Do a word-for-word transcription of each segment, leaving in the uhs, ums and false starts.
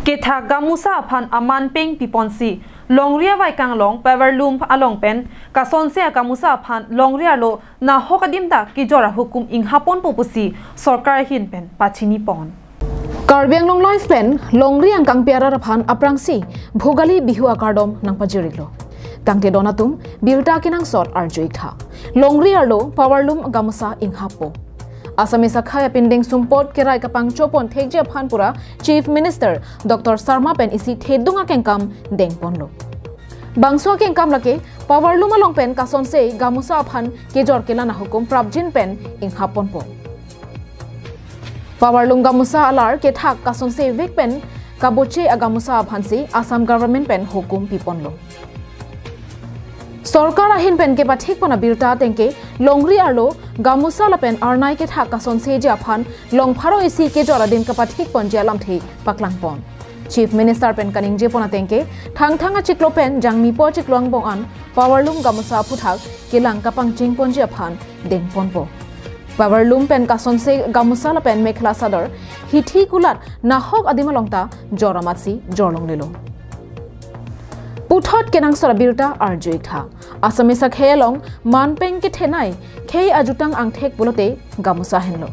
Kethak gamusa aphan aman peng piponsi Longri avaikang along Powerloom along pen kasonse agamusa aphan Longri arlo nahok adim ta kejor ahukum inghap ponpo pusi sorkar ahin pen pachini pon. Karbi Anglong Live pen Longri angkang piarar aphan aphrangsi Bhogali Bihu akardom nangpajir-iklo. Tangte don atum birta kenangsot arju-ik tha. Longri arlo Powerloom gamusa inghappo. Assamese akhei apindeng sumpot kerai kapangchopon thekji aphan pura Chief Minister Doctor Sarma pen isi thedung akengkam dengponlo. Bangso akengkam lake Powerloom along pen kasonse gamusa aphan kejor kelang ahukum prapjin pen inghap ponpo. Powerloom gamusa alar kethak kasonse vek pen kaboche agamusa aphansi Assam government pen hukum piponlo. Sorkar ahin pen kepathik pon abirta atengke Longri arlo gamusa lapen arnai kethak kasonseji aphan long pharo isi kejor adim kapathik ponji alamthe paklang pon. Chief Minister pen kaningje pon atengke Thangthang achiklo pen Jangmipo achiklo angbong an Powerloom gamusa aphuthak kelang kapangcheng ponji aphan dengponpo. Powerloom pen kasonse gamusa lapen mekhela sador hithi kulat nahok adim along ta jor amatsi jorlonglelo. Puthot kenangsot abirta arju-ik tha. Assamese akhei along man peng kethenei khei ajutang angthek pulote gamusa henlo.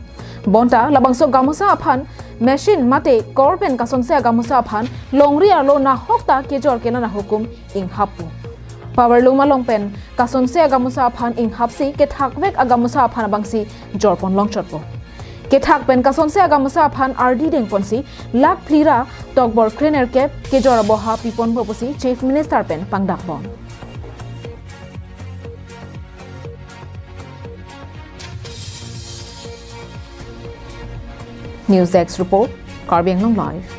Bonta labangso gamusa aphan machine mate kor pen kasonse agamusa aphan Longri arlo nahok ta kejor kelang ahukum inghappo. Powerloom along pen kasonse agamusa aphan inghapsi kethak vek agamusa aphan abangsi jorpon longchotpo. Kethak pen kasonse agamusa aphan ardi dengponsi lakh phli ra tokbor krenerkep kejor aboha piponpo pusi Chief Minister pen pangdak pon. News Desk Report, Karbi Anglong Live.